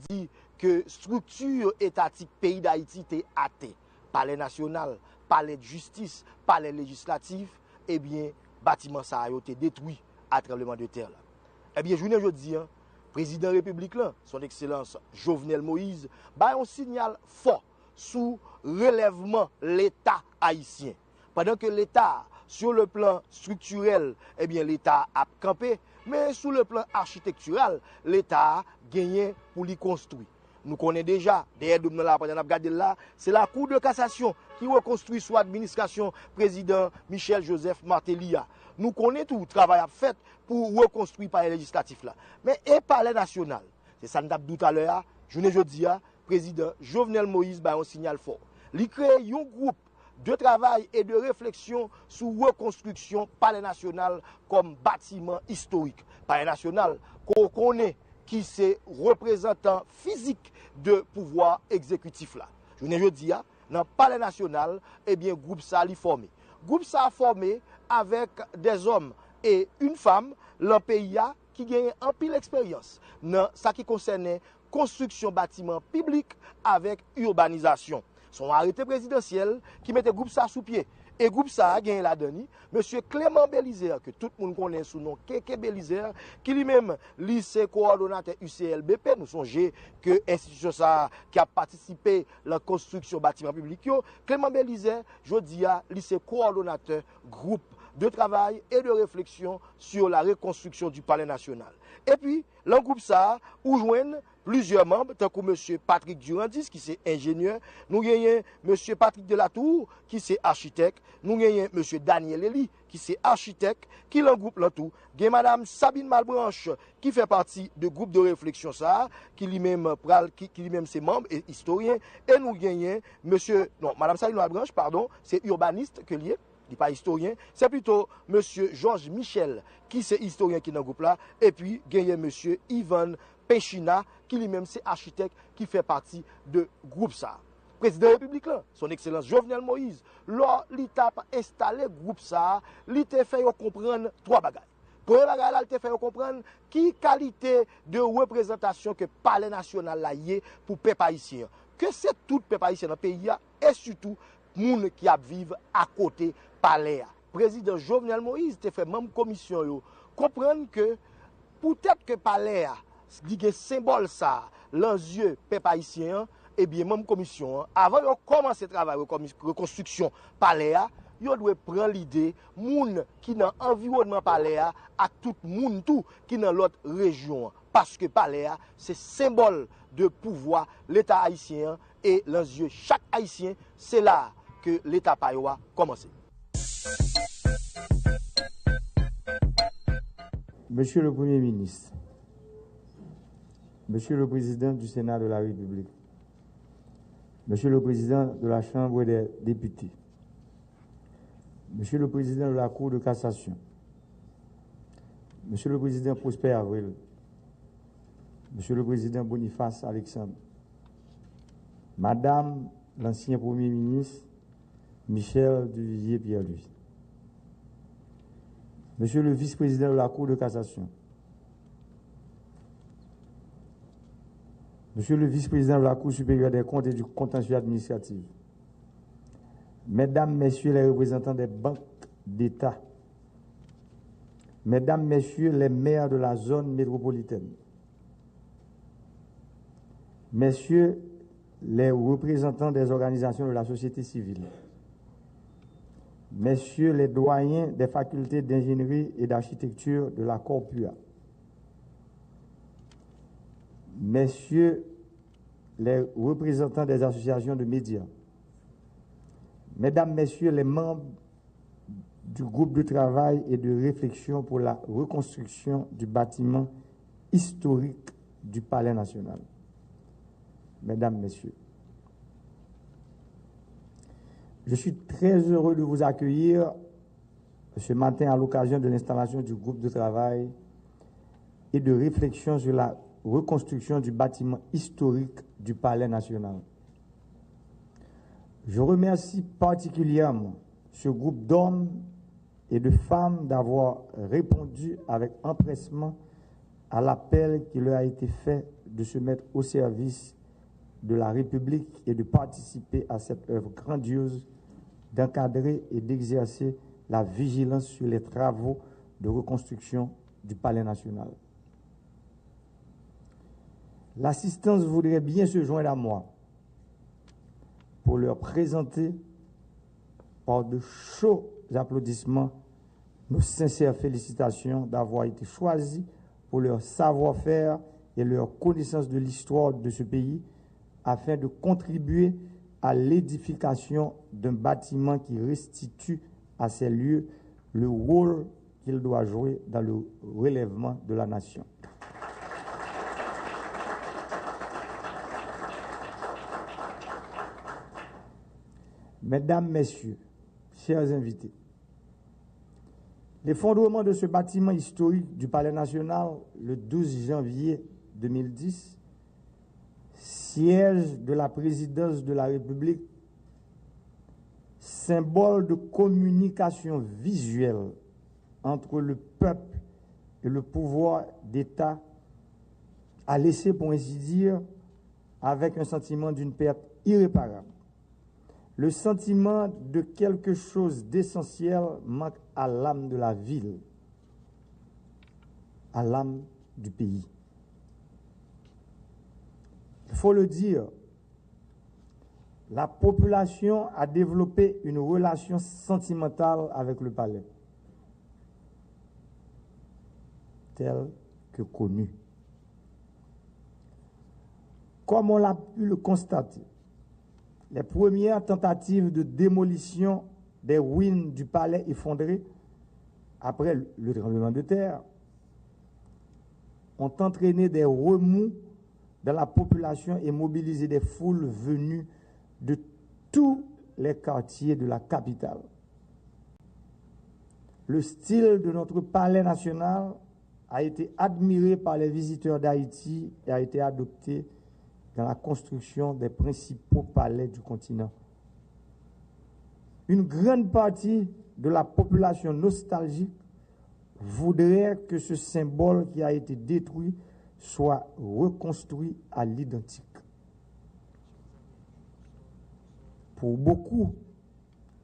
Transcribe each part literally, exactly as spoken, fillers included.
di ke estrikti etatik peyi Dayiti te atè. Palè Nasyonal, Palè Jistis, Palè Lejislatif, ebyen, batiman sa yo te detwi a tranblemanntè la. Ebyen, jounen jodi a, Prezidan Repiblik la, Son Ekselans Jovenel Moïse, bay yon sinyal fò sou relèvman Leta ayisyen. Pandan ke Leta, sur le plan structurel, ebyen, Leta ap kanpe, men sou le plan achitektiral, Leta genyen pou li konstwi. Nou konnen deja, dèyè do m nan la, pandan n ap gade l la, se Lakou de Kasasyon ki rekonstwi sou administrasyon Prezidan Michel Joseph Martelly a. Nou konnen tou, travay ap fèt pou rekonstwi Palè Lejislatif la. Men e Palè Nasyonal? Se sa n t ap di w talè a, jounen jodi a, Prezidan Jovenel Moïse bay yon sinyal fò. Li kreye yon gwoup de travay e de refleksyon sou rekonstriksyon Palè Nasyonal kòm batiman istorik. Palè Nasyonal, ke w konnen ki se reprezantan fizik de pouvwa egzekitif la. Jounen jodi a, nan Palè Nasyonal, ebyen, gwoup sa li fòme. Gwoup sa fòme avèk dèzòm e yon fanm lan peyi a ki genyen anpil eksperyans nan sa ki konsènen konstriksyon batiman piblik avèk ibanizasyon. Se yon arete prezidansyèl ki mete gwoup sa sou pye. E gwoup sa a genyen ladan li mesye Clément Belizaire, ke tout moun konnen sou non Keke Belizaire, ki li menm, li se kowòdonatè U C L B P. Nou sonje ke enstitisyon sa a ki ap patisipe lan konstriksyon batiman piblik yo. Clément Belizaire, jodi a, li se kowòdonatè gwoup de travay e de refleksyon sur la reconstruction du Palais National. Epi, lan gwoup sa a, ou jwenn plizyè manm, tankou mesye Patrick Durandis, ki se enjenyè, nou genyen mesye Patrick Delatour, ki se achitèk, nou genyen mesye Daniel Elie, ki se achitèk, ki lan gwoup lan tou. Gen madam Sabine Malbranche, ki fè pati de gwoup de refleksyon sa a, ki li menm pral, ki, ki li menm se manm e istoryen, e nou genyen mesye, non, madam Sabine Malbranche, padon, se ibanis ke li ye, li pa istoryen, se pito mesye Georges Michel, ki se istoryen ki nan gwoup la, epi genyen mesye Ivan Pechina, ki li menm se achitèk ki fè pati de gwoup sa a. Prezidan Repiblik lan, Son Ekselans Jovenel Moïse, lò li t ap enstale gwoup sa a, li te fè yo konprann twa bagay. Premye bagay la, li te fè yo konprann ki kalite de reprezantasyon ke Palè Nasyonal la ye pou pèp ayisyen an. Ke se tout pèp ayisyen nan peyi a, e sitou moun ki ap viv akote palè a. Prezidan Jovenel Moïse te fè manm komisyon yo konprann ke poutèt ke palè a, li gen senbòl sa a lan zye pèp ayisyen an, ebyen, manm komisyon an, avan yo kòmanse travay rekomi-, rekonstriksyon palè a, yo dwe pran lide moun ki nan anviwònman palè a ak tout moun tou ki nan lòt rejyon an. Paske palè a, se senbòl de pouvwa Leta ayisyen an, e lan zye chak Ayisyen, se la a ke Leta pa yo a kòmanse. Monsieur le Premier ministre, Monsieur le Président du Sénat de la République, Monsieur le Président de la Chambre des Députés, Monsieur le Président de la Cour de cassation, Monsieur le Président Prosper Avril, Monsieur le Président Boniface Alexandre, Madame l'ancien Premier ministre Michèle Duvivier Pierre-Louis, Monsieur le Vice-Président de la Cour de cassation, Monsieur le Vice-Président de la Cour supérieure des comptes et du contentieux administratif, Mesdames, Messieurs les représentants des banques d'État, Mesdames, Messieurs les maires de la zone métropolitaine, Messieurs les représentants des organisations de la société civile, Messieurs les doyens des facultés d'ingénierie et d'architecture de la Corpua, Messieurs les représentants des associations de médias, Mesdames, Messieurs les membres du groupe de travail et de réflexion pour la reconstruction du bâtiment historique du Palais National. Mesdames, Messieurs, je suis très heureux de vous accueillir ce matin à l'occasion de l'installation du groupe de travail et de réflexion sur la reconstruction du bâtiment historique du Palais National. Je remercie particulièrement ce groupe d'hommes et de femmes d'avoir répondu avec empressement à l'appel qui leur a été fait de se mettre au service de la République et de participer à cette œuvre grandiose d'encadrer et d'exercer la vigilance sur les travaux de reconstruction du Palais national. L'assistance voudrait bien se joindre à moi pour leur présenter par de chauds applaudissements nos sincères félicitations d'avoir été choisis pour leur savoir-faire et leur connaissance de l'histoire de ce pays afin de contribuer à l'édification d'un bâtiment qui restitue à ces lieux le rôle qu'il doit jouer dans le relèvement de la nation. Mesdames, Messieurs, chers invités, l'effondrement de ce bâtiment historique du Palais national le douze janvier deux mille dix, siège de la présidence de la République, symbole de communication visuelle entre le peuple et le pouvoir d'État, a laissé, pour ainsi dire, avec un sentiment d'une perte irréparable. Le sentiment de quelque chose d'essentiel manque à l'âme de la ville, à l'âme du pays. Il faut le dire, la population a développé une relation sentimentale avec le palais, telle que connue. Comme on l'a pu le constater, les premières tentatives de démolition des ruines du palais effondré après le tremblement de terre ont entraîné des remous dans la population et mobilisé des foules venues de tous les quartiers de la capitale. Le style de notre palais national a été admiré par les visiteurs d'Haïti et a été adopté dans la construction des principaux palais du continent. Une grande partie de la population nostalgique voudrait que ce symbole qui a été détruit soit reconstruit à l'identique. Pour beaucoup,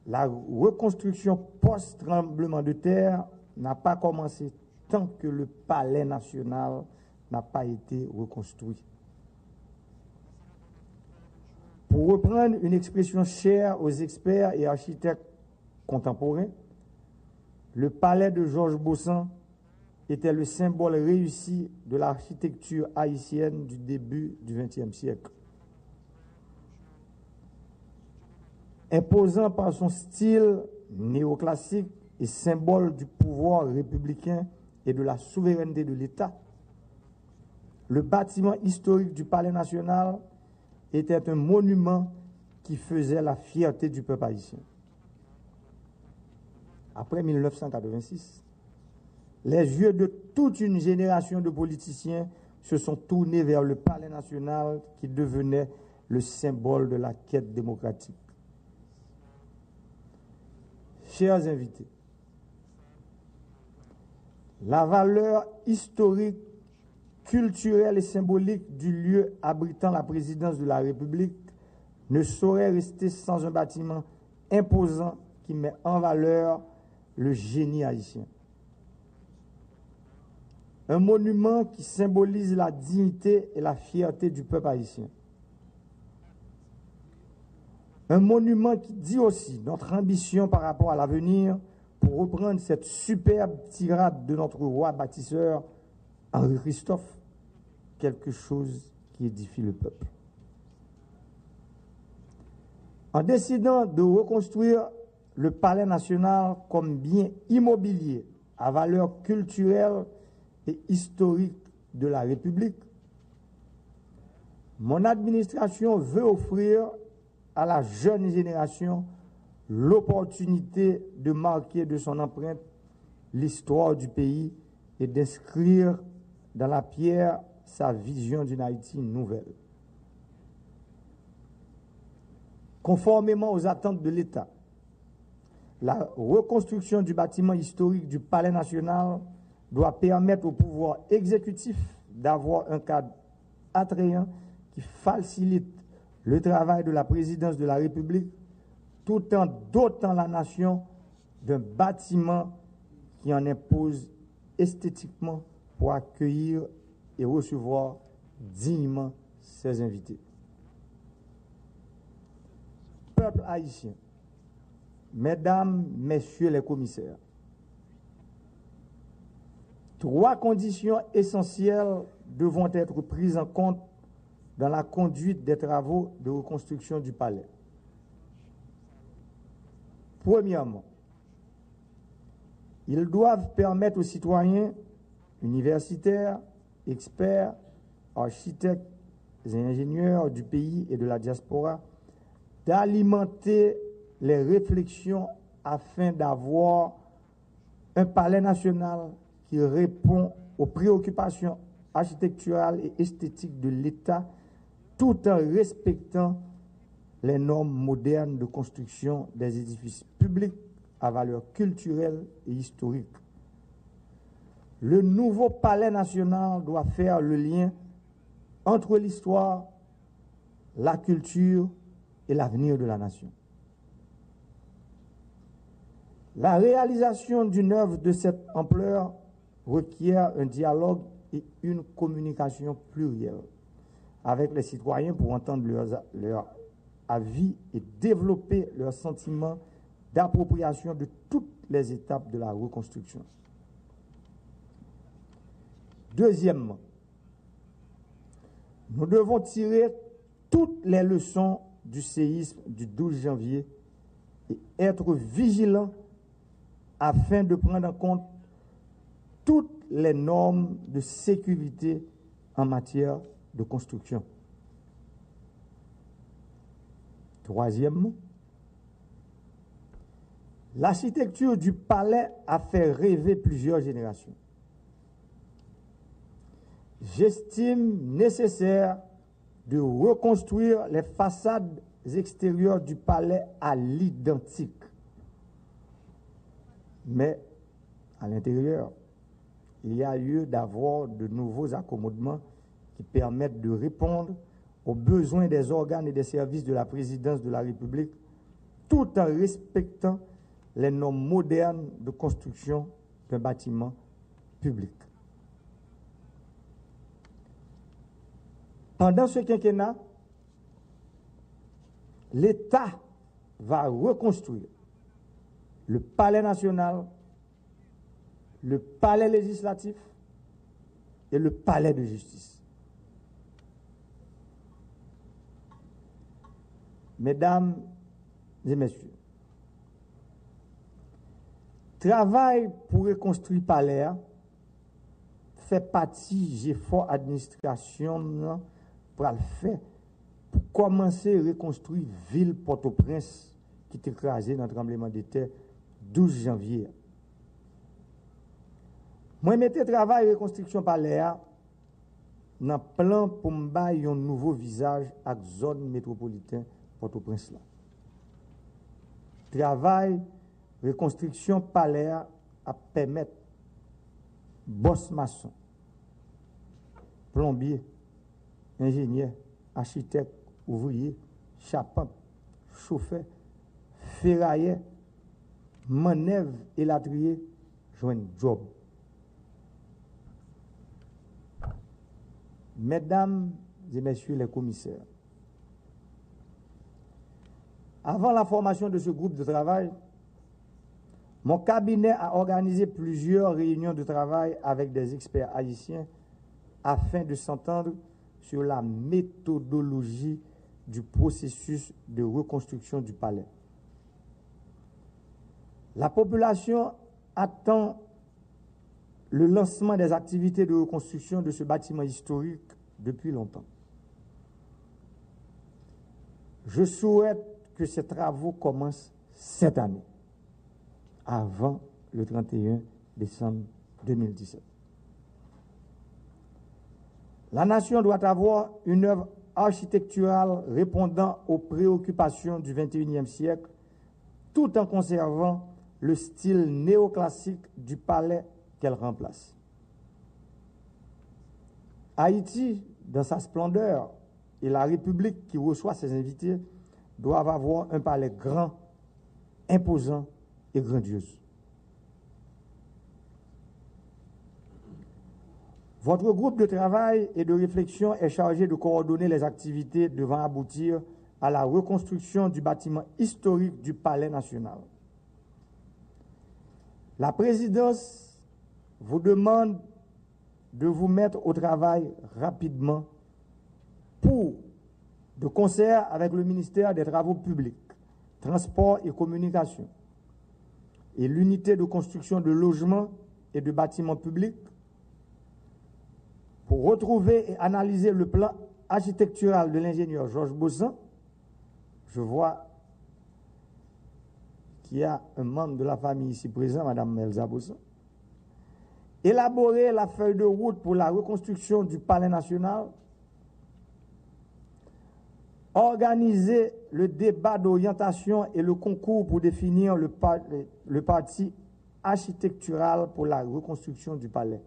la reconstruction post-tremblement de terre n'a pas commencé tant que le palais national n'a pas été reconstruit. Pour reprendre une expression chère aux experts et architectes contemporains, le palais de Georges Baussan était le symbole réussi de l'architecture haïtienne du début du vingtième siècle. Imposant par son style néoclassique et symbole du pouvoir républicain et de la souveraineté de l'État, le bâtiment historique du Palais national était un monument qui faisait la fierté du peuple haïtien. Après mille neuf cent quatre-vingt-six, les yeux de toute une génération de politiciens se sont tournés vers le Palais national qui devenait le symbole de la quête démocratique. Chers invités, la valeur historique, culturelle et symbolique du lieu abritant la présidence de la République ne saurait rester sans un bâtiment imposant qui met en valeur le génie haïtien. Un monument qui symbolise la dignité et la fierté du peuple haïtien. Un monument qui dit aussi notre ambition par rapport à l'avenir, pour reprendre cette superbe tirade de notre roi bâtisseur, Henri Christophe, quelque chose qui édifie le peuple. En décidant de reconstruire le Palais national comme bien immobilier à valeur culturelle et historique de la République, mon administration veut offrir à la jeune génération l'opportunité de marquer de son empreinte l'histoire du pays et d'inscrire dans la pierre sa vision d'une Haïti nouvelle. Conformément aux attentes de l'État, la reconstruction du bâtiment historique du Palais national doit permettre au pouvoir exécutif d'avoir un cadre attrayant qui facilite le travail de la présidence de la République tout en dotant la nation d'un bâtiment qui en impose esthétiquement pour accueillir et recevoir dignement ses invités. Peuple haïtien, mesdames, messieurs les commissaires, trois conditions essentielles devront être prises en compte dans la conduite des travaux de reconstruction du palais. Premièrement, ils doivent permettre aux citoyens, universitaires, experts, architectes et ingénieurs du pays et de la diaspora d'alimenter les réflexions afin d'avoir un palais national qui répond aux préoccupations architecturales et esthétiques de l'État, tout en respectant les normes modernes de construction des édifices publics à valeur culturelle et historique. Le nouveau palais national doit faire le lien entre l'histoire, la culture et l'avenir de la nation. La réalisation d'une œuvre de cette ampleur requiert un dialogue et une communication plurielle avec les citoyens pour entendre leurs, leurs avis et développer leur sentiment d'appropriation de toutes les étapes de la reconstruction. Deuxièmement, nous devons tirer toutes les leçons du séisme du douze janvier et être vigilants afin de prendre en compte toutes les normes de sécurité en matière de construction. Troisièmement, l'architecture du palais a fait rêver plusieurs générations. J'estime nécessaire de reconstruire les façades extérieures du palais à l'identique. Mais à l'intérieur, il y a lieu d'avoir de nouveaux accommodements qui permettent de répondre aux besoins des organes et des services de la présidence de la République, tout en respectant les normes modernes de construction d'un bâtiment public. Pendant ce quinquennat, l'État va reconstruire le palais national, le palais législatif et le palais de justice. Medam e mesye, travay pou rekonstwi palè a fè pati jefò administrasyon m nan pral fè pou kòmanse rekonstwi vil Pòtoprens ki te kraze nan tranblemanntè douz janvye a. Mwen mete travay rekonstriksyon palè a nan plan pou m bay yon nouvo vizaj ak zòn metwopoliten Pòtoprens la. Travay rekonstriksyon palè a ap pèmèt bòs mason, plonbye, enjenyè, achitèk, ouvriye, chapant, chofè, ferayè, mannèv elatriye jwenn djòb. Mesdames et Messieurs les commissaires, avant la formation de ce groupe de travail, mon cabinet a organisé plusieurs réunions de travail avec des experts haïtiens afin de s'entendre sur la méthodologie du processus de reconstruction du palais. La population attend le lancement des activités de reconstruction de ce bâtiment historique depuis longtemps. Je souhaite que ces travaux commencent cette année, avant le trente et un décembre deux mille dix-sept. La nation doit avoir une œuvre architecturale répondant aux préoccupations du vingt et unième siècle, tout en conservant le style néoclassique du palais qu'elle remplace. Haïti dans sa splendeur, et la République qui reçoit ses invités doivent avoir un palais grand, imposant et grandiose. Votre groupe de travail et de réflexion est chargé de coordonner les activités devant aboutir à la reconstruction du bâtiment historique du Palais national. La présidence vous demande de vous mettre au travail rapidement pour, de concert avec le ministère des Travaux publics, Transports et Communications et l'unité de construction de logements et de bâtiments publics, pour retrouver et analyser le plan architectural de l'ingénieur Georges Baussan. Je vois qu'il y a un membre de la famille ici présent, Madame Elsa Baussan. Élaborer la feuille de route pour la reconstruction du Palais national. Organiser le débat d'orientation et le concours pour définir le, par- le parti architectural pour la reconstruction du palais.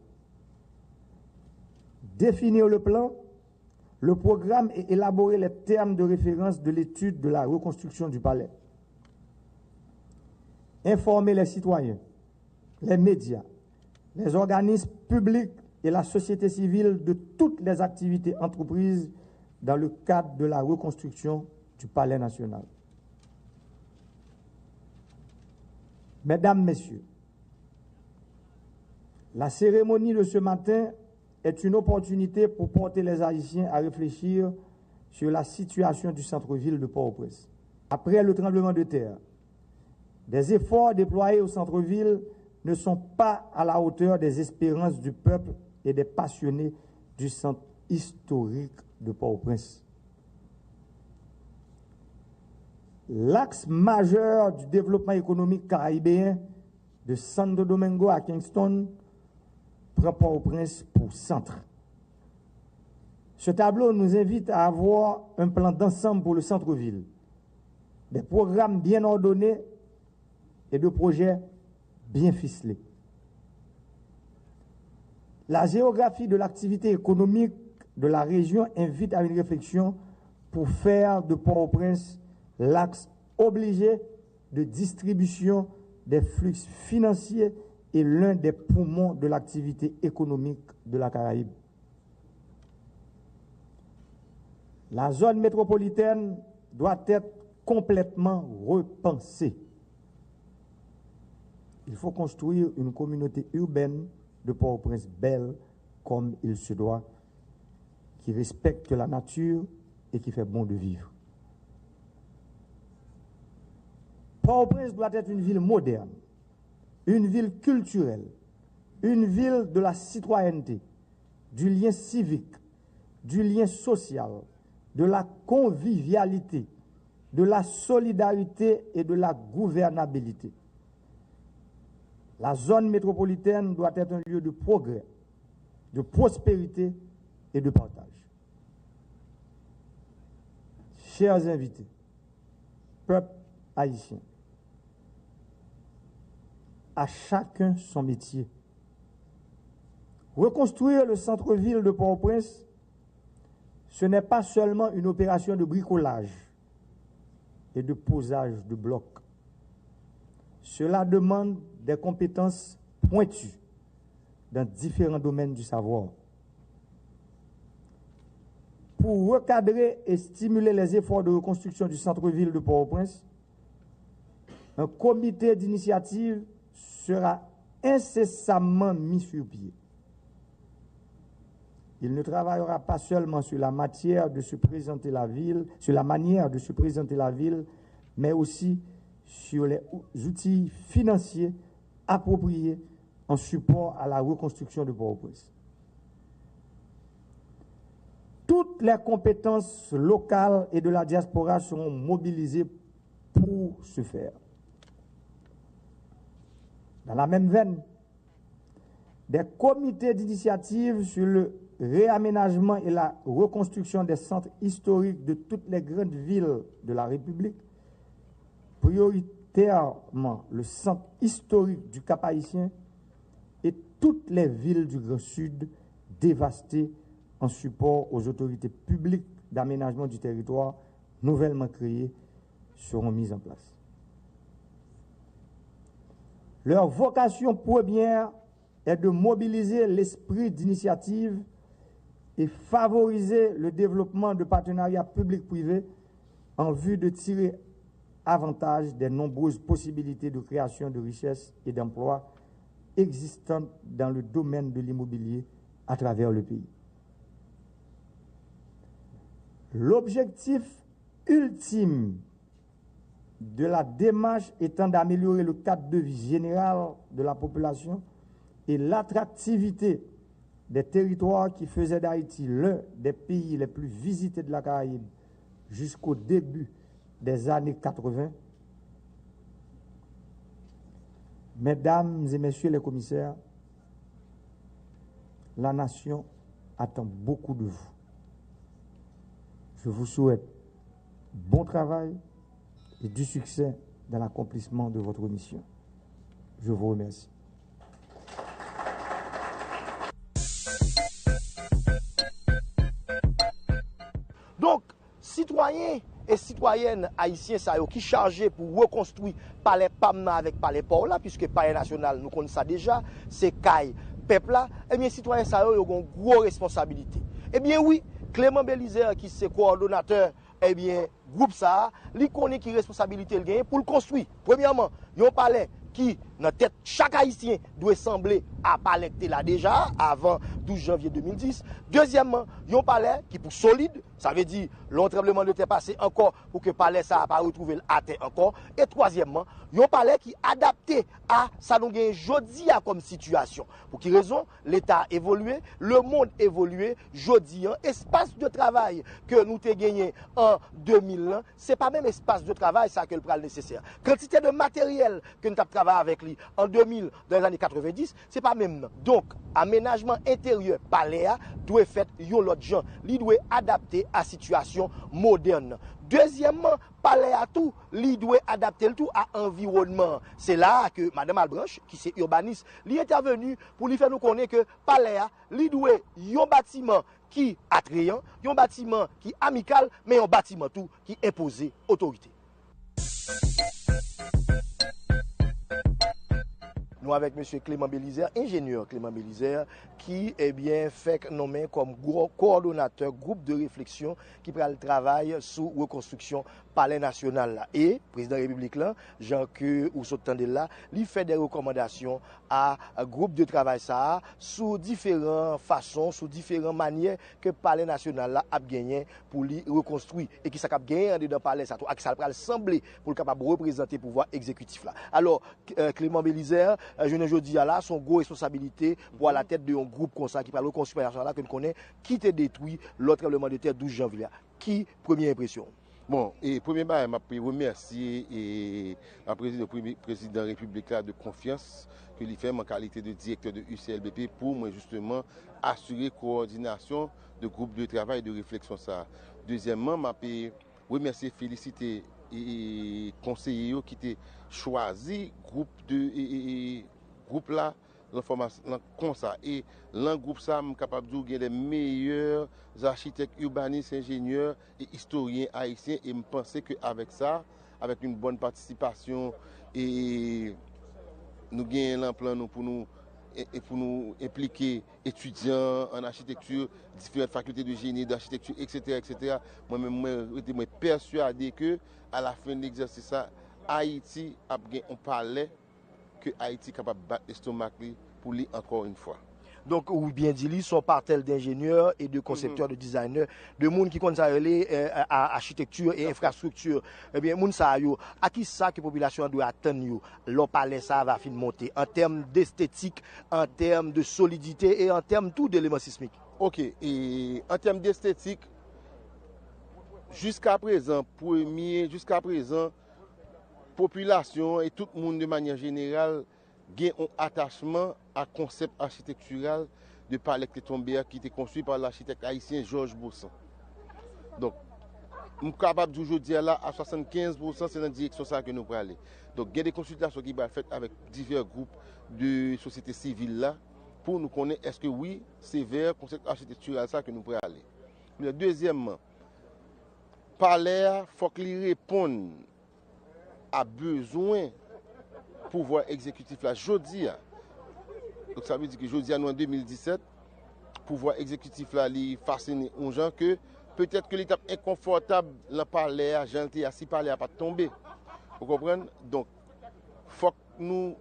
Définir le plan, le programme et élaborer les termes de référence de l'étude de la reconstruction du palais. Informer les citoyens, les médias, les organismes publics et la société civile de toutes les activités entreprises dans le cadre de la reconstruction du Palais national. Mesdames, Messieurs, la cérémonie de ce matin est une opportunité pour porter les Haïtiens à réfléchir sur la situation du centre-ville de Port-au-Prince. Après le tremblement de terre, des efforts déployés au centre-ville ne sont pas à la hauteur des espérances du peuple et des passionnés du centre historique de Port-au-Prince. L'axe majeur du développement économique caribéen, de Santo Domingo à Kingston, prend Port-au-Prince pour centre. Ce tableau nous invite à avoir un plan d'ensemble pour le centre-ville, des programmes bien ordonnés et de projets bien ficelés. La géographie de l'activité économique de la région invite à une réflexion pour faire de Port-au-Prince l'axe obligé de distribution des flux financiers et l'un des poumons de l'activité économique de la Caraïbe. La zone métropolitaine doit être complètement repensée. Il faut construire une communauté urbaine de Port-au-Prince belle comme il se doit, qui respecte la nature et qui fait bon de vivre. Port-au-Prince doit être une ville moderne, une ville culturelle, une ville de la citoyenneté, du lien civique, du lien social, de la convivialité, de la solidarité et de la gouvernabilité. La zone métropolitaine doit être un lieu de progrès, de prospérité et de partage. Chers invités, peuple haïtien, à chacun son métier. Reconstruire le centre-ville de Port-au-Prince, ce n'est pas seulement une opération de bricolage et de posage de blocs. Cela demande des compétences pointues dans différents domaines du savoir. Pour recadrer et stimuler les efforts de reconstruction du centre-ville de Port-au-Prince, un comité d'initiative sera incessamment mis sur pied. Il ne travaillera pas seulement sur la matière de se présenter la ville, sur la manière de se présenter la ville, mais aussi sur les outils financiers appropriés en support à la reconstruction de Port-au-Prince. Toutes les compétences locales et de la diaspora seront mobilisées pour ce faire. Dans la même veine, des comités d'initiative sur le réaménagement et la reconstruction des centres historiques de toutes les grandes villes de la République, prioritairement le centre historique du Cap-Haïtien et toutes les villes du Grand Sud dévastées en support aux autorités publiques d'aménagement du territoire nouvellement créées seront mises en place. Leur vocation première est de mobiliser l'esprit d'initiative et favoriser le développement de partenariats public-privé en vue de tirer avantage des nombreuses possibilités de création de richesses et d'emplois existantes dans le domaine de l'immobilier à travers le pays. L'objectif ultime de la démarche étant d'améliorer le cadre de vie général de la population et l'attractivité des territoires qui faisaient d'Haïti l'un des pays les plus visités de la Caraïbe jusqu'au début des années quatre-vingts. Mesdames et messieurs les commissaires, la nation attend beaucoup de vous. Je vous souhaite bon travail et du succès dans l'accomplissement de votre mission. Je vous remercie. Donk, sitwayen e sitwayèn ayisyen sa yo ki chaje pou rekonstwi palè pa m nan avèk palè pa w la, piske palè nasyonal, nou konn sa deja, se kay pèp la, ebyen, sitwayen sa yo, yo gen yon gwo responsabilite. Ebyen wi, Clément Belizaire, ki se kowòdonatè, ebyen, gwoup sa a, li konnen ki responsabilite l genyen pou l konstwi, premyèman, yon palè ki nan tèt chak ayisyen dwe sanble a palè k te la deja a, avan douz janvye de mil dis. Dezyèmman, yon palè ki pou solid, sa vle di, lè yon tranblemanntè pase ankò, pou ke palè sa a pa retwouve l atè ankò. E twazyèmman, yon palè ki adapte a sa nou genyen jodi a kòm sitiyasyon. Pou ki rezon? Leta evolye, lemonn evolye, jodi an, espas de travay ke nou te genyen an de mil lan, se pa menm espas de travay sa ke l pral nesesè. Kantite de materyèl ke n t ap travay avèk li an de mil, dan lèzane katrevenndis, se pa menm nan. Donk, amenajman enteryè palè a dwe fèt yon lòt jan. Li dwe adapte a sitiyasyon modèn nan. Dezyèmman, palè a tou, li dwe adapte l tou a anviwònman an. Se la a ke Madanm Albranche, ki se urbanis, li entèveni pou li fè nou konnen ke palè a, li dwe yon batiman ki atreyan, yon batiman ki amikal, men yon batiman tou ki enpoze otorite. Nou avèk mesye Clément Belizaire, enjenyè Clément Belizaire, ki, ebyen, fèk nonmen kòm gwo kowòdonatè gwoup de refleksyon ki pral travay sou rekonstriksyon Palè Nasyonal la. E prezidan repiblik lan, jan ke ou sot tande l la, li fè de rekòmandasyon a gwoup de travay sa a sou diferan fason, sou diferan manyè ke Palè Nasyonal la ap genyen pou li rekonstwi, e kisa k ap genyen andedan palè sa tou, ak sa l pral sanble pou l kapab reprezante pouvwa egzekitif la. Alò, K-, euh, Clément Belizaire, euh, jounen jodi a la, se yon gwo responsabilite pou alatèt de yon gwoup konsa ki pral rekonstwi Palè Nasyonal la, ke n konnen ki te detwi lè tranblemanntè douz janvye a. Ki premye enpresyon w? Bon, e premye bagay, m ap remèsye e, a prezidan, premye, prezidan repiblik la de konfyans ke li fè m an kalite de direktè de U C L B P pou mwen jisteman asire kowòdinasyon de gwoup de travay de refleksyon sa a. Dezyèmman, m ap e, remèsye, felisite e, e, konseye yo ki te chwazi gwoup de e, e, e, gwoup la lan fòmasyon lan konsa. E lan gwoup sa, m kapab di w gen de meyè achitèk, ibanis, enjenyè e istoryen ayisyen, e m panse ke avèk sa, avèk yon bòn patisipasyon e nou genyen lan plan nou pou nou e, e pou nou enplike etidyan an achitekti, diferan fakilte de jeni, dachitekti, eksetera, eksetera. Mwen menm, mwen rete mwen pèswade ke a la fen de egzèsis sa, Ayiti ap gen yon palè ke Ayiti kapab bat lestomak li pou li ankò yon fwa. Donk, ou byen di li, se yon partèl denjenyè e de konseptè, de dizayner, de moun ki konn sa rele, euh, a, a, achitekti e enfrastrikti. Ebyen, moun sa yo, a ki sa ke popilasyon an dwe atann yo lè palè sa a va fin monte, an tèm destetik, an tèm de solidite e an tèm tou de eleman sismik? Ok, e an tèm destetik, jiska prezan, premye, jiska prezan, popilasyon an e tout moun de manyè jeneral gen yon atachman a konsèp achitektiral de palè k te tonbe a, ki te konstwi pa lachitèk ayisyen Georges Baussan. Donk, m kapab di w jodi a la, a swasannkenz pousan se nan direksyon sa a ke nou prale. Donk, gen de konsiltasyon ki pral fèt avèk divè gwoup de sosyete sivil la, pou nou konnen èske wi, se vè konsèp achitektiral sa ke nou prale. Dezyèmman, palè a, fòk li reponn a bezwen pouvwa egzekitif la jodi a. Donk, sa vle di ke jodi a, nou an de mil disèt, pouvwa egzekitif la, li fasone yon jan ke petèt ke li t ap enkonfòtab nan palè a, jan l te ye a, si palè a pa t tonbe. Ou konprann? Donk, fòk nou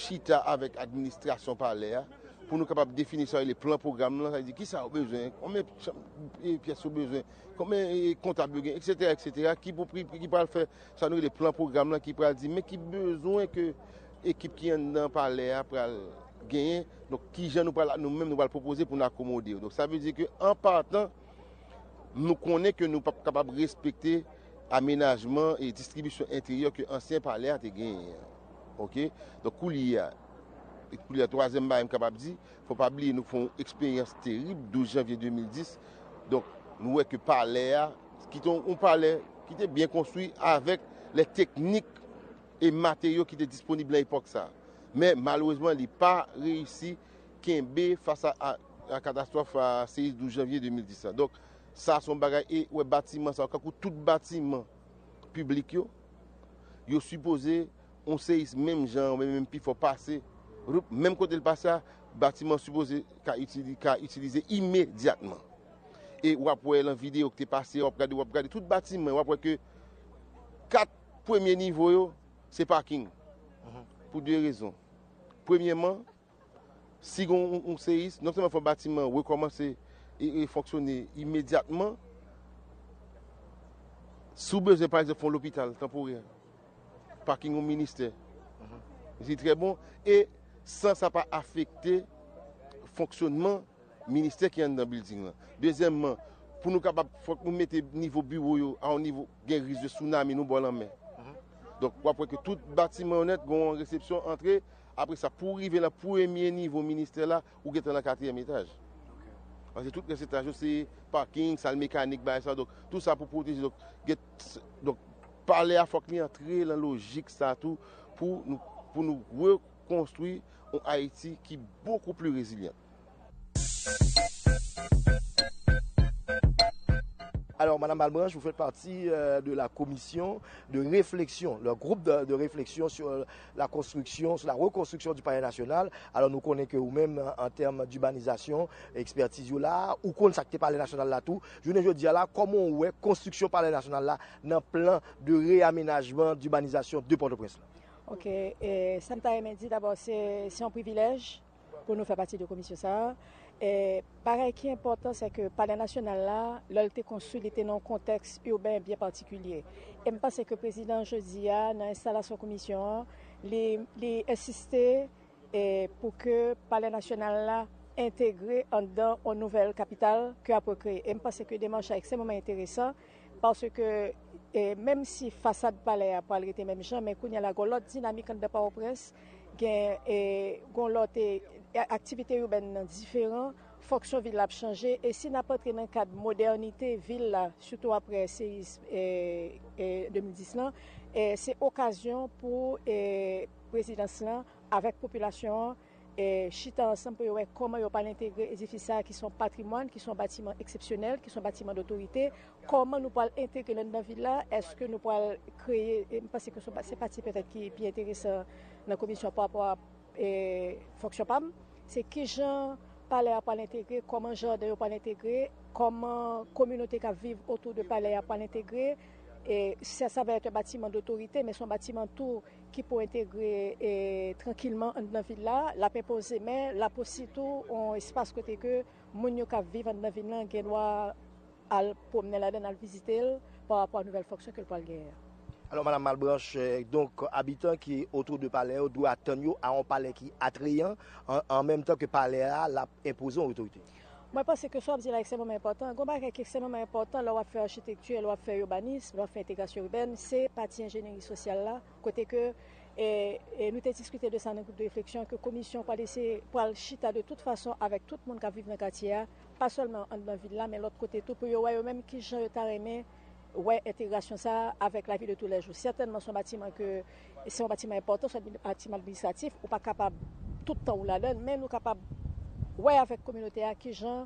chita avèk administrasyon palè a pou nou kapab defini sa yo rele plan pwogram lan, sa vle di kisa yo bezwen, konbyen chanm, e, pyès yo bezwen, konbyen, e, kontab yo gen, et cetera, et cetera, ki pou pri, ki pral fè sa nou rele plan pwogram lan, ki pral di men ki bezwen ke ekip ki anndan palè a pral genyen, donk kijan nou pral, nou menm nou pral pwopoze pou n akomode yo. Donk sa vle di ke an patan, nou konnen ke nou p ap kapab respekte amenajman e distribisyon enteryè ke ansyen palè a te genyen an. Oke? Donk, koulye a, e koulye a, twazyèm bagay m kapab di, fò pa bliye nou fè yon eksperyans terib douz janvye de mil dis. Donk, nou wè ke palè a, ki te yon, yon palè ki te byen konstwi avèk lè teknik e materyo ki te disponib nan epòk sa a. Men, malerezman, li pa reyisi kenbe fas a, a, a katastwòf a seyis douz janvye de mil dis la. Donk, sa se yon bagay, e wè batiman sa yo, kankou tout batiman piblik yo, yo sipoze yon seyis menm jan, menm, menm pi fò pase, menm kote l pase a, batiman sipoze ka itili-, ka itilize imedyatman. E w ap wè lan videyo ki te pase, w ap gade, w ap gade tout batiman, w ap wè ke kat premye nivo yo, se paking. Pou de rezon. Premyèman, si gen yon, yon seyis, non sèlman fò batiman an rekòmanse e, e fonksyone imedyatman, si w bezwen, pa egzanp, fè yon lopital tanporè, paking yon ministè, se trè bon, e san sa pa afekte fonksyonman ministè ki anndan bilding lan. Dezyèmman, pou nou kapab, fòk nou mete nivo biwo yo a yon nivo, gen risk de tsunami nou bò lanmè. Donk, w ap wè ke tout batiman yo nèt, gen yon resepsyon, antre, apre sa, pou w rive nan premye nivo ministè la, ou gentan nan katriyèm etaj. Paske tout rès etaj yo, se paking, sal mekanik, bagay sa. Donk, tout sa pou pwoteje. Donk, gen, donk, palè a fòk li antre lan lojik sa tou pou nou, pou nou rekonstwi yon Ayiti ki bokou pli rezilyan. Alors, Madame Malbranche, vous faites partie euh, de la commission de réflexion, le groupe de, de réflexion sur euh, la construction, sur la reconstruction du Palais national. Alors, nou konnen ke ou menm, an tèm d'urbanisation, ekspertiz ou la, ou konn sa ki te Palais national la tou. Jounen jodi a la, kòman ou wè konstriksyon Palais national la nan plan de réaménagement, d'urbanisation de Port-au-Prince la? Ok, e sa m ta renmen di dabò, se se yon privilèj pou nou fè pati de komisyon sa a. E bagay ki enpòtan, se ke Palè Nasyonal la, lè l te konstwi, li te nan yon kontèks iben byen patikilye. E m panse ke prezidan jodi a, nan enstalasyon komisyon an, li, li ensiste e pou ke Palè Nasyonal la entegre anndan yon nouvèl kapital ke ap rekreye. E m panse ke demach la ekstrèmeman enteresan, paske e, menm si fasad palè a pral rete menm jan, men kounye a la gen yon lòt dinamik anndan Pòtoprens, gen e, gen yon lòt e, aktivite ibèn nan diferan, fonksyon vil la ap chanje, e si n ap antre nan kad modènite vil la, sitou apre seyis e, e, de mil dis lan, e, se okazyon pou e, prezidans lan avèk popilasyon an e, chita ansanm pou yo wè kòman yo pral entegre edifis sa a ki se yon patrimwàn, ki se yon batiman eksepsyonèl, ki se yon batiman dotorite, kòman nou pral entegre l anndan vil la, èske nou pral kreye, e m panse ke se yon pa- se pati petèt ki pi enteresan nan komisyon pa rapò a e, fonksyon pa m, se kijan palè a pral entegre, kòman jaden yo pral entegre, kòman kominote k ap viv otou de palè a pral entegre, e, sa, sa va èt yon batiman dotorite, men se yon batiman tou ki pou entegre e, trankilman anndan vil la, l ap enpoze, men l ap osi tou yon espas kote ke moun yo k ap viv anndan vil lan gen dwa al pwomnen ladan l, al vizite l pa rapò a nouvèl fonksyon ke l pral genyen an. Alò, Madam Malbranche, donk, abitan ki otou de palè yo dwe atann yo a yon palè ki atreyan, an, an menm tan ke palè a l ap enpoze yon otorite. Mwen panse ke sa w ap di la ekstrèmeman enpòtan. Gen yon bagay ki ekstrèmeman enpòtan lè w ap fè achitekti, lè w ap fè ibanis, lè w ap fè entegrasyon ibèn, se pati enjenyeri sosyal la, kote ke e, e nou te diskite de sa nan gwoup de refleksyon, ke komisyon pral eseye, pral chita de tout fason avèk tout moun k ap viv nan katye a, pa sèlman anndan vil la, men lòt kote tou, pou yo wè yo menm kijan yo ta renmen wè entegrasyon sa a avèk lavi de toulèjou. Sètènman, se yon batiman ke, se yon batiman enpòtan, se yon batiman administratif, ou pa kapab tout tan ou ladan l, men nou kapab Wè avèk kominote a kijan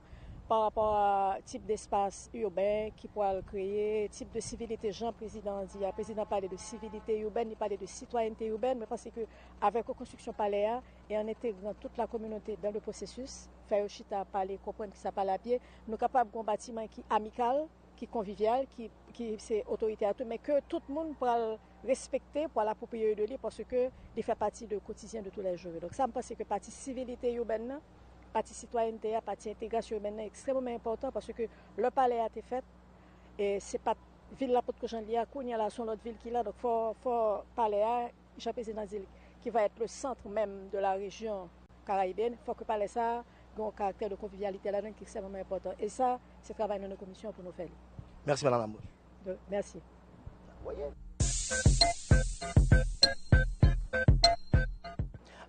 pa rapò a tip despas iben ki pral kreye, tip de sivilite, jan prezidan an di a, prezidan pale de sivilite iben, li pale de sitwayènte iben. Mwen panse ke avèk rekonstriksyon palè a e an entegran tout la kominote dan le pwosesis, fè yo chita pale, konprann kisa pale a p ye, nou kapab gen yon batiman ki amikal, ki konvivyal, ki, ki se otorite a tou, men ke tout moun pral respekte, pral apwopriye yo de li, paske li fè pati de kotidyen de toulèjou yo. Donk sa, m panse ke pati sivilite iben nan, pati sitwayènte a, pati entegrasyon iben nan ekstrèmeman enpòtan, paske lè palè a te fèt, e se pa t vil la potko jan l ye a, kounye a la se yon lòt vil ki la, donk fò, fò palè a, jan prezidan di l, ki va être le centre même de la région caraïbienne, fò ke palè sa a gen yon karaktè de konvivyalite ladan l ki ekstrèmeman enpòtan. E sa, se travay nou nan komisyon pou nou fè li. Mèsi, Madanm Ambrose. Donk, mèsi.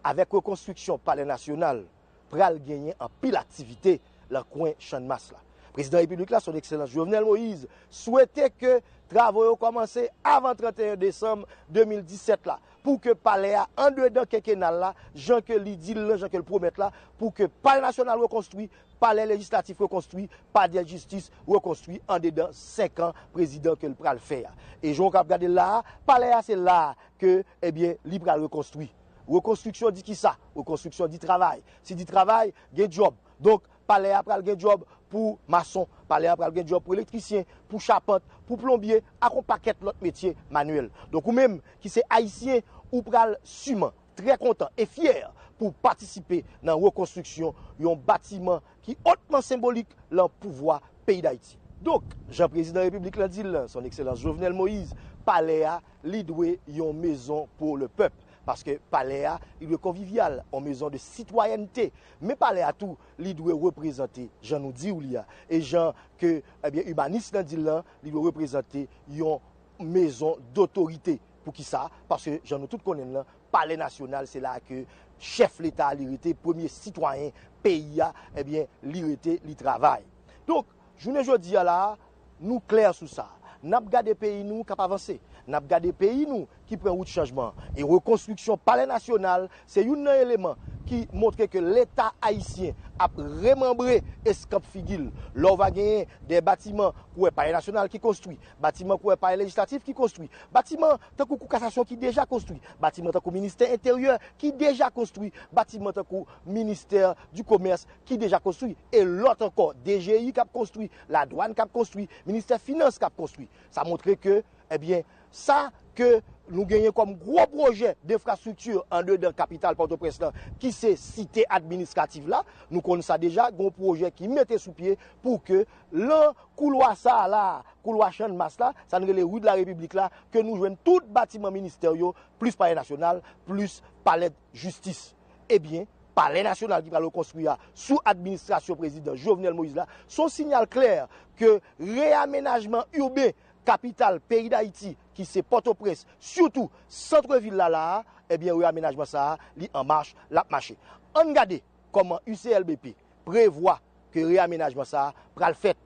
Avèk rekonstriksyon Palè Nasyonal, pral genyen anpil aktivite lan kwen Channmas la. Prezidan Repiblik la, Son Ekselans Jovenel Moïse, swete ke travo yo kòmanse avan trannteyen desanm de mil disèt la, pou ke palè a andedan kenkenal la, jan ke li di l lan, jan ke l pwomèt la, pou ke Palè Nasyonal rekonstwi, Palè Lejislatif rekonstwi, Palè Jistis rekonstwi andedan senk an prezidan ke l pral fè a. E jan w ap gade l la a, palè a se la a ke, ebyen, li pral rekonstwi. Rekonstriksyon di kisa? Rekonstriksyon di travay. Si di travay, gen djòb. Donk, palè a pral gen djòb pou mason, palè a pral gen djòb pou elektrisyen, pou chapant, pou plonbye, ak yon pakèt lòt metye manyèl. Donk, ou menm ki se Ayisyen, ou pral siman trè kontan e fyè pou patisipe nan rekonstriksyon yon batiman ki otman senbolik lan pouvwa peyi Dayiti. Donk, jan prezidan repiblik lan di l lan, Son Ekselans Jovenel Moïse, palè a, li dwe yon maison pour le peuple. Paske palè a, li dwe konvivyal, yon maison de citoyenneté. Men palè a tou, li dwe reprezante, jan nou di w li a, e jan ke, ebyen, imanis lan di l lan, li dwe reprezante yon maison d'autorité. Poukisa? Paske, jan nou tout konnen l lan, Palè Nasyonal, se la ke chèf Leta a, li rete, premye sitwayen peyi a, ebyen, li rete, li travay. Donk, jounen jodi a la a, nou klè sou sa. N ap gade peyi nou k ap avanse. N ap gade peyi nou ki pran wout chanjman an. E rekonstriksyon Palè Nasyonal se youn nan eleman ki montre ke Leta ayisyen ap remanbre eskanp figi l. Lè w va genyen de batiman kou wè Palè Nasyonal ki konstwi, batiman kou wè Palè Lejislatif ki konstwi, batiman tankou Kou Kasasyon ki deja konstwi, batiman tankou Ministè Enteryè ki deja konstwi, batiman tankou Ministè di Komès ki deja konstwi, e lòt ankò, D G I k ap konstwi, Ladwàn k ap konstwi, Ministè Finans k ap konstwi. Sa montre ke, ebyen, sa ke nou genyen kòm gwo pwojè denfrastrikti andedan kapital Pòtoprens lan, ki se site administrativ la, nou konn sa deja, gen yon pwojè ki mete sou pye pou ke lan koulwa sa a la, koulwa Channmas la, sa n rele Rue de la République la, ke nou jwenn tout batiman ministè yo, plis Palè Nasyonal, plis Palè Jistis. Ebyen, Palè Nasyonal ki pral rekonstwi a, sou administrasyon prezidan Jovenel Moïse la, se yon siyal klè ke reyamenajman iben kapital peyi Dayiti, ki se Pòtoprens, sitou sant vil la la a, ebyen, reyamenajman sa a, li an mach, l ap mache. Ann gade kòman U C L B P prevwa ke reyamenajman sa a pral fèt.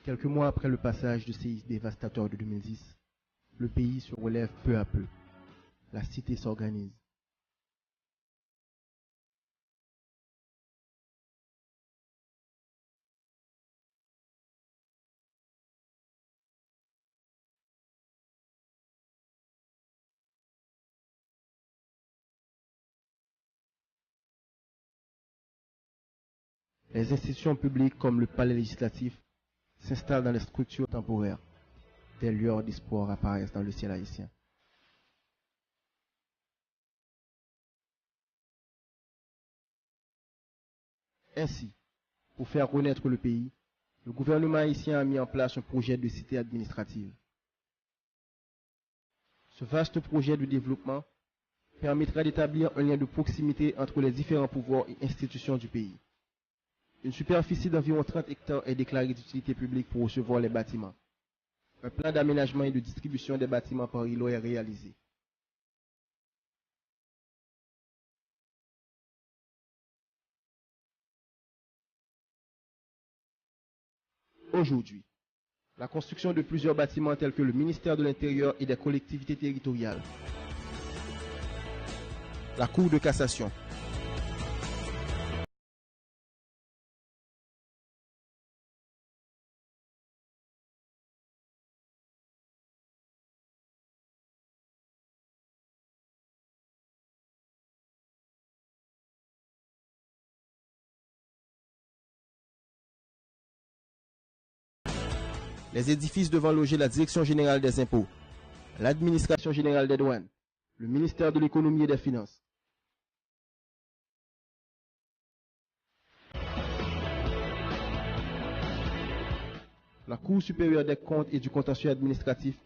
Quelques mois après le passage du séisme dévastateur de deux mille dix, le pays se relève peu à peu. La cité s'organise. Les institutions publiques comme le palais législatif s'installent dans des structures temporaires. Des lueurs d'espoir apparaissent dans le ciel haïtien. Ainsi, pour faire connaître le pays, le gouvernement haïtien a mis en place un projet de cité administrative. Ce vaste projet de développement permettra d'établir un lien de proximité entre les différents pouvoirs et institutions du pays. Une superficie d'environ trente hectares est déclarée d'utilité publique pour recevoir les bâtiments. Un plan d'aménagement et de distribution des bâtiments par îlot est réalisé. Aujourd'hui, la construction de plusieurs bâtiments tels que le ministère de l'Intérieur et des collectivités territoriales, la Cour de cassation, les édifices devant loger la Direction générale des impôts, l'Administration générale des douanes, le ministère de l'Économie et des Finances, la Cour supérieure des comptes et du contentieux administratif,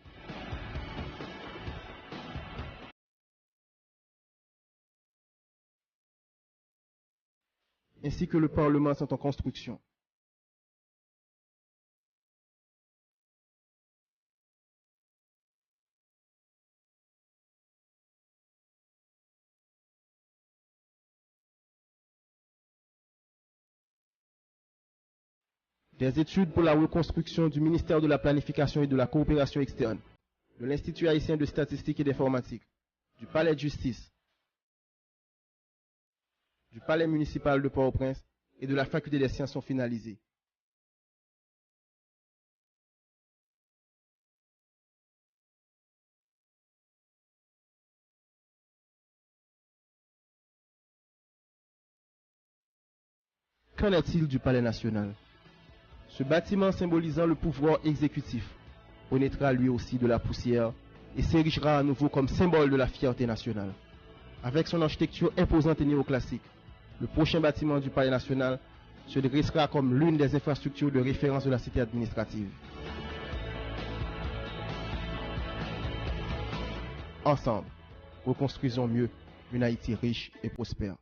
ainsi que le Parlement sont en construction. Des études pour la reconstruction du ministère de la Planification et de la Coopération externe, de l'Institut haïtien de statistique et d'informatique, du palais de justice, du palais municipal de Port-au-Prince et de la faculté des sciences sont finalisées. Qu'en est-il du Palais national ? Ce bâtiment symbolisant le pouvoir exécutif renaîtra lui aussi de la poussière et s'érigera à nouveau comme symbole de la fierté nationale. Avec son architecture imposante et néoclassique, le prochain bâtiment du Palais national se dressera comme l'une des infrastructures de référence de la cité administrative. Ensemble, reconstruisons mieux une Haïti riche et prospère.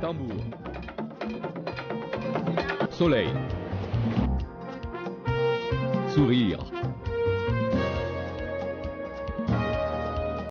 Tanbou. Solèy. Sourire.